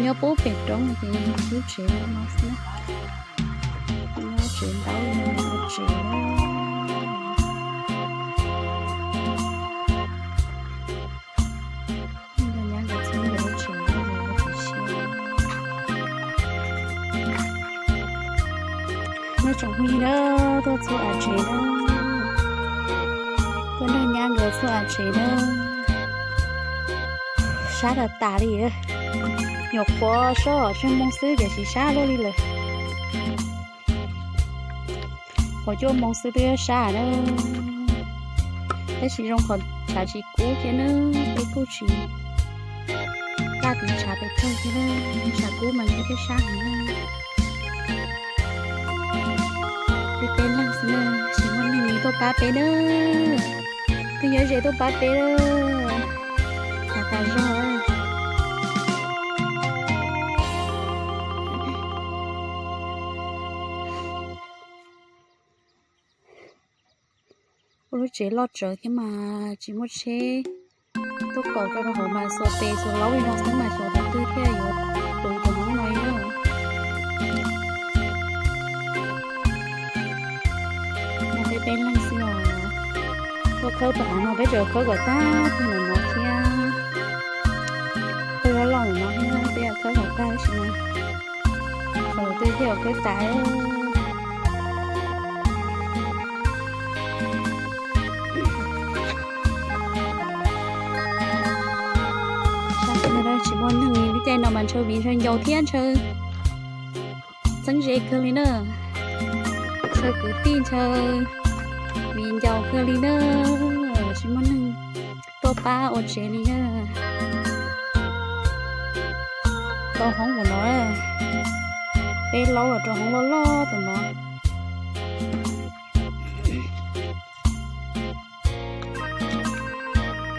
Nyob pub pem roob ces lub tsev no xwb. Nyob tsev ntaub no tsev. Nyob tsev no tsev. Nyob tsoom phooj ywg na, tuaj txhua av tsev na, tuaj nrog nyab nkawd txhua av tsev na. Sab tas tas li. Nyuam qhuav soj tsawg moos xwb tiam sis sab luaj li lawm. Qhuav cuaj moos xwb twb sab na. Tab sis zoo qhov tshav tsis kub thiab na, peb kuj tsis laj tiv tshav pes tsawg thiab na, tshav kub mas ntshe twb sab heev na. Peb peb leeg xwb na, tsis muaj neeg tuaj pab peb na. Twb nyob ze tuaj pab peb na. Cas tas zog. Ua lub tsev loj tsawv thiab mas tsis muaj tsheb tuaj kaum rau hauv mas xuas tes xuas laub li no xwb mas xyov tus twg thiaj yuav tus tus hmoob no na. No peb peb leeg xwb os. Tuaj khawb tom av no peb tseem khawb kom tag tag no no thiab. Khawb loj loj no thiab peb khawb kom tag tab sis no qhov twg thiaj khawb tas. Sab no tsis muaj neeg li, lub caij no mas ntshaw viv ntshaw ncaus thiab ntshaw txheeb ze kawg li na. Ntshaw kwv tij ntshaw viv ncaus kawg li na, tsis muaj neeg tuaj pab ua tsev li na. Rau hoob tom no, peb laub los rau hoob loj loj tom no.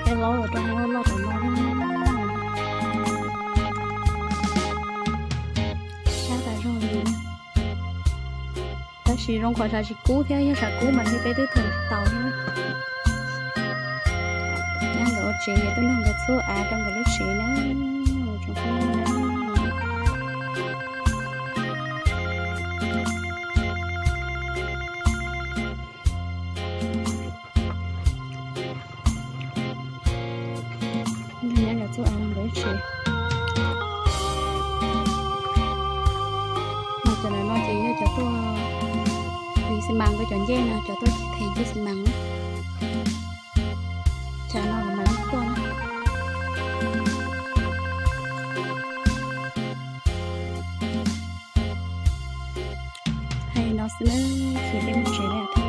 Peb laub los rau hoob loj loj tom no. Sab tas zog li. Tab sis zoo qhov tshav tsis kub thiab, yog tshav kub mas ntshe peb twb thawm tsis tau thiab. Nyab nkawd ua tsev, tuaj nrog nkawd txhub av rau nkawd lub tsev na. Nyab nkawd txhub av rau nkawd lub tsev. Mas cov no ces yog cov tuaj hliv xi mas, nkawd cov ncej no cov tuaj them ncej xi mas na. Tsam no los mas tuaj na. Hais no xwb na, ces peb mus tsev lawm.